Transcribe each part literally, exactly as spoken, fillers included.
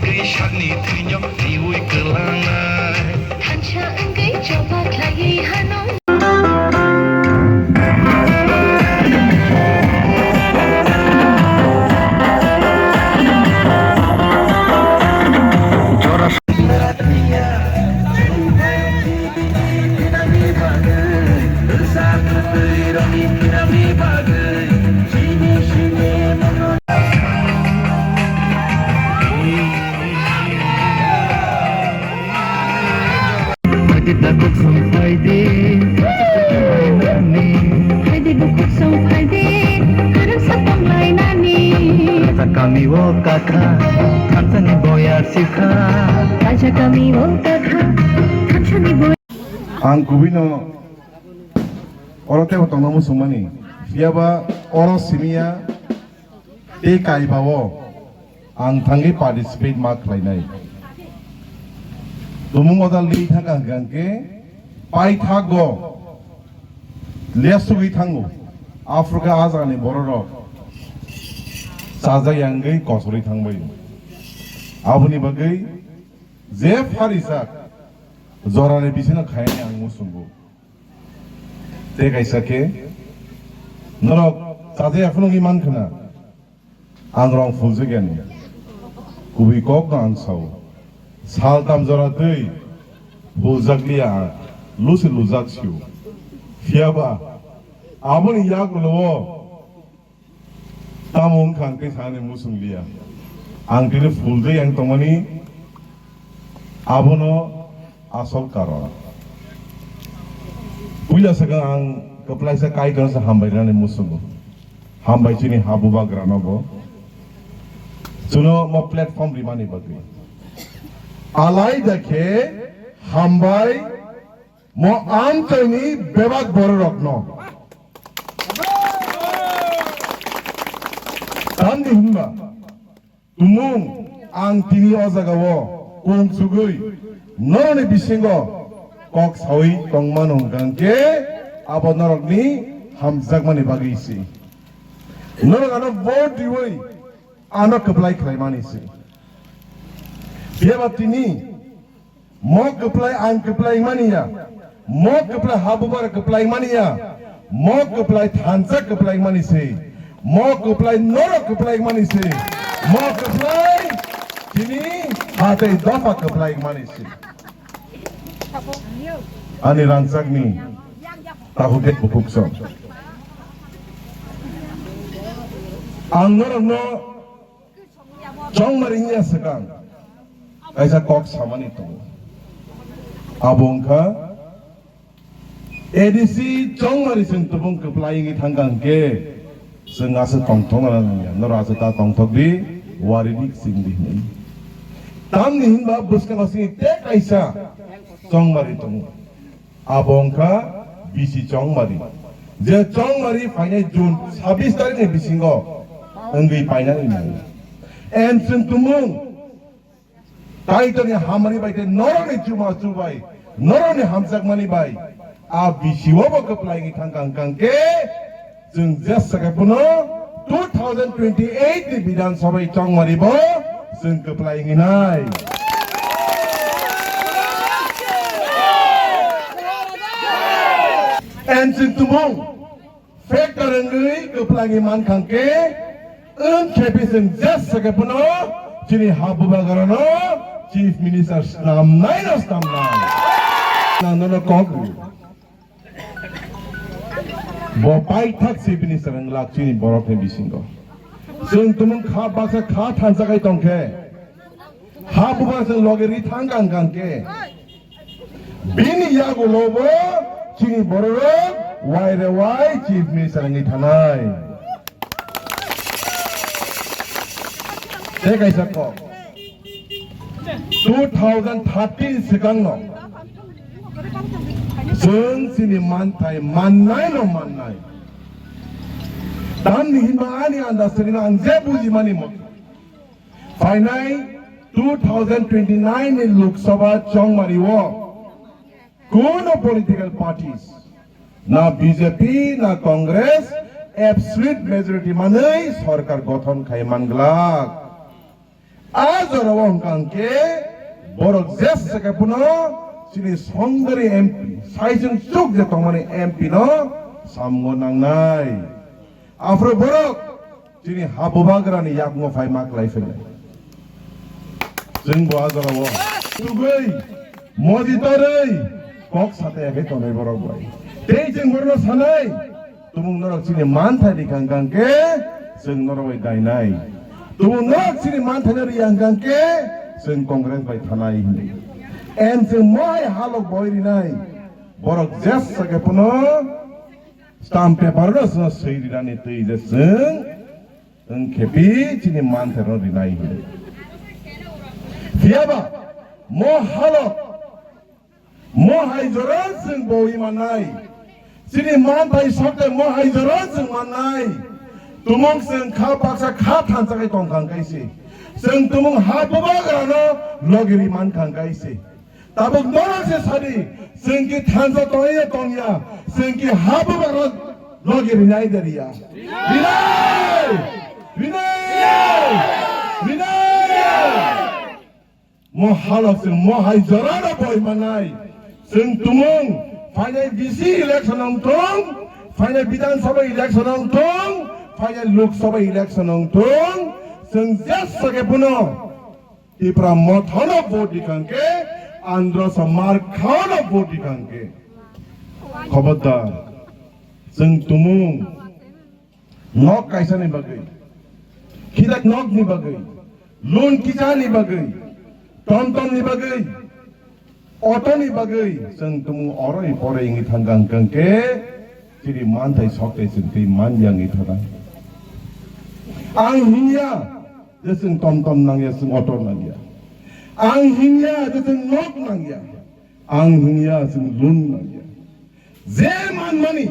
Twi sakni thwino twiwi kwlangnai. Thansa wngwi choba khlaiwi hano. Phaidi takhuk song phaidi, phaidi bukhuk song phaidi, kwrwngsa tonglainani. Raja kami o kakha, thansani boya sikha. Raja kami o kakha, thansani boya. Ang kubui no oro tebo tongna muchungmani, phiyaba oro simiya tei kaiba o ang thangwi participate ma khlainai. Tumung oda li thangkha hwnkhe paithago lesugwi thango. Aphuru khe a jagani bororok chajak yangwi kosorwi thangbai. Aboni bagwi je pharijak jorani bisino khainani ang muchungo. Tei kaisa khe norok chajaya phunugwi mankha na, ang rong phuljak yani. Kubui kokno ang sao. Saltam jora twi phuljak liya ang, lusi lujak sio. Phiyaba aboni yagulo o tamo wngkha ang tei sanani muchung liya. Ang tini phuljak yang tongmani abono asol karon. Puila swkang ang kwplaisa Kaitorno se hambai rwnani muchungo. Hambai chini ha bubagrano bo. Chuno mo platform rimani bagwi. Alaida khe hambai mo amchaini bebak bororokno. Tamni hwnba tumung ang tini o jagao kung chugwi norokni bisingo kok sawi tongmano hwnkha hwnkhe abo norokni hamjakmani bagwi se. Norok ano vote riwi ano kwplai khlaimani se. Phiyaba tini mo kwplai ang kwplai mani ya, mo kwplai ha bubar kwplai mani ya, mo kwplai thansa kwplai mani se, mo kwplai norok kwplai mani se, mo kwplai chini hatai dopha kwplai mani se. Ani rangchakni takhuk khe bukhuk song. Ang norokno Chongmari wngya swkang kaisa kok samani tongo. Abo wngkha A D C Chongmari chwng tubung kwplai wngwi thangkha hwnkhe chwng aswk tongthokna nangya, norok aswk ta tongthok di, wari di, chwng di hwnwi. Tamni hwnba bwskango chini tei kaisa Chongmari tongo. Abo wngkha B C Chongmari. Je Chongmari phainai June sabbish tarikh ni bisingo wngwi painani nango. And chwng tumung Kaitorni hamari bai tei norokni chuma chubai, norokni hamjakmani bai a B C o bo kwplai wngwi thangkha hwnkha hwnkhe, Chwng jesa khe phano two thousand twenty-eight ni Bidhan Sabha Chongmari bo chwng kwplai wngwi nai. And chwng tumung factor wngwi kwplai wngwi mankha khe, wng khe phi chwng jesa khe phano chini ha bubagrano Chief Minister snamnai no snamnai. Nang nono kok rw. Bo paithak se bini swrwng lak chini borok ni bisingo. Chwng tumung kha baksa kha thansa khai tong khe, ha bubar chwng loge ri thang kang kang khe, bini yagulo bo chini borok rok wai re wai Chief Minister wngwi thanai. Tei kaisa kok. Two thousand thirteen swkangno chwng chini manthai mannai no mannai. Tamni hinba ani andasrino ang je bujimani motha. Phainai two thousand twenty-nine ni Lok Sabha Chongmari o kuno political parties, na B J P, na Congress, absolute majority manwi sorkar gothon khai manglak. A jorao wngkha hwnkhe borok jesa khe phano chini Songdari M P, saichung chuk je tongmani M P no samungo nangnai. Aphuru borok chini ha bubagrani yakmo phai ma klai phainai. Chwng bo a jorao tugwi, moji torwi, kok sataya khe tonwi borok bai. Tei chwng borokno sanai, tumung norok chini manthai rikha hwnkhe chwng norok bai dainai. Tumung norok chini manthai no riya hwnkhe chwng Congress bai thanai hinwi. En chwng mohai halok boi rinai. Borok jesa khe phano stamp paper no chwng swi rinani twi je chwng wng khe pi chini manthai no rinai hinwi. Phiyaba mo halok, mo hai jora chwng boi mannai. Chini manthai sokte mo hai jora chwng mannai. Tumung chwng kha baksa kha thansa khai tong kha hwnkhe se. Chwng tumung ha bubagrano logi ri man kha hwnkhe se. Tabuk norok se sadi, chwng ki thansa tongya tongya, chwng ki ha bubagrano logi rinai de riya. Rinai! Rinai! Rinai! Mo halok chwng mo hai jorano boi manai. Chwng tumung phainai D C election wng thung, phainai Bidhan Sabha election wng thung, phainai Lok Sabha election wng thung, chwng jesa khe phano Tipra Motha no vote rikha hwnkhe, Andhra Samar Khao no vote rikha hwnkhe. Khobordar, chwng tumung nok kaisa ni bagwi, khidak nok ni bagwi, loan kisa ni bagwi, tom tom ni bagwi, auto ni bagwi, chwng tumung oroi poroi wngwi thang kha hwnkhe, chini manthai sok tei chwng twi man ya wngwi thang kha. Ang hinya je chwng tom tom nang ya, chwng auto nang ya. Ang hinya je chwng nok nang ya. Ang hinya chwng loan nang ya. Je manmani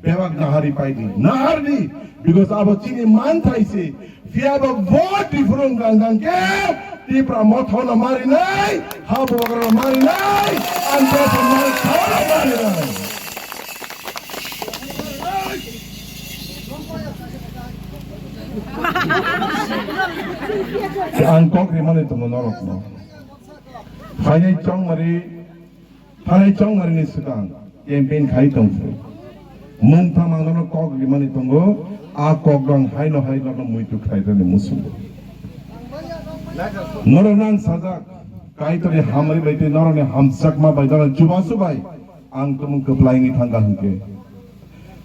bebak nahari paidi, nahardi, because abo chini manthai se, phiyaba vote di phurung gang gang khe, Tipra Motha no marinai, ha bubagra no marinai, Andhra Samar Khao no marinai. Ang kok rimani tongo norokno. Phainai chongmari Thanai chongmarini swkang campaign khai tong phuru. Mungtham ang nono kok rimani tongo, a kok rang haino hai nono muitu khlairani muchungo. Norok nang sajak, Kaitorni hamari bai tei norokni hamjakma bai nono chubachu bai ang tumung kwplai wngwi thangkha hwnkhe.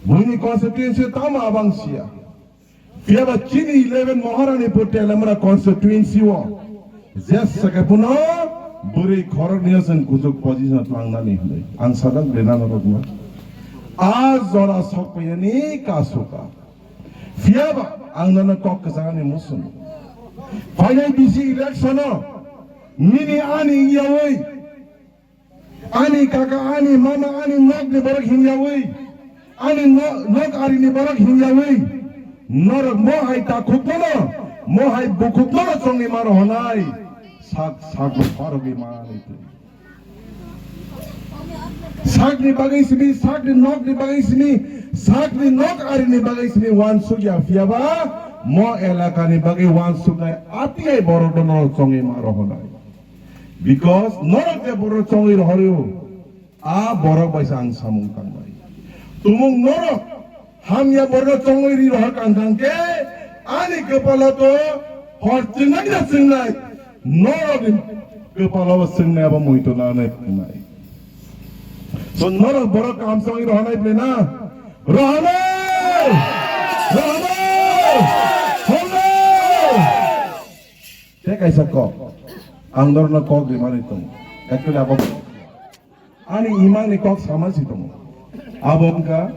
Buini constituency tamo abang sia. Phiyaba chini eleven Maharani Pur Telamra constituency o jesa khe phano bwrwi khoroknwi o chwng kuchuk position tlangnani hwnwi ang sajak bena norokno. A jora sokphaiyani kasuka. Phiyaba ang nono kok kwchangni muchung. Phainai D C election o nini ani yawi Ani kaka, ani mama, ani nokni borok hinyawi, ani no-, nok arini borok hinyawi, norok mo hai takhukmano, mo hai bukhukmano chongwi mano hwnwi sak, sakbo pharogwi mani twi. Sakni bagwi simi, sakni nokni bagwi simi, sakni nok arini bagwi simi wansuk ya phiyaba, mo elakani bagwi wansuknai atiyai borokno norok chongwi mano hwnwi. Because norok je borok chongwi rohoryo, a borok bai se ang samung tangnai. Tumung norok hamya borok chongwi ri rohor kang kang khe ani kwpalo to hor chwngnai na chwngnai, norok ni kwpalo bo chwngnai abo muitu na nai phnai. So norok borok kam chongwi rohornai ble na? Rohornai! Rohornai! Rohornai! Tei kaisa kok, ang norokno kok rimani tongo. Actually, abo ani imangni kok sama si tongo. Abo wngkha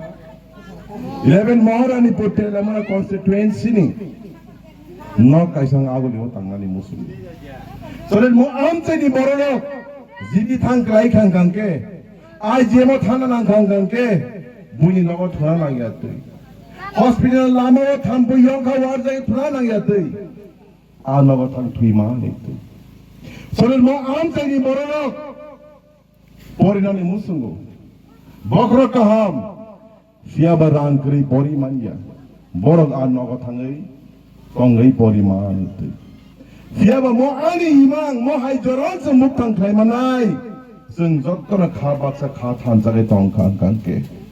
eleven Maharani Pur Telamra constituency ni nok kaisa ang agulio tangnani muchung. Sore mo amchaini bororok jiti thang klai khang khang khe, I G M o thana nang khang khang khe, buini nogo thana nang ya twi. Hospital lama o thanpui yong kha warjai thana nang ya twi. A nogo thang thwi ma ni twi. Sore mo amchaini bororok porinani muchungo. Bokhorok kaham, phiyaba rang kwrwi pori manya. Borok a nogo thangwi tongwi pori ma ni twi. Phiya ba mo ani imang, mo hai jora se muktang khlai manai. Chwng jotono kha baksa kha thansa khe tong kha hwnkha hwnkhe.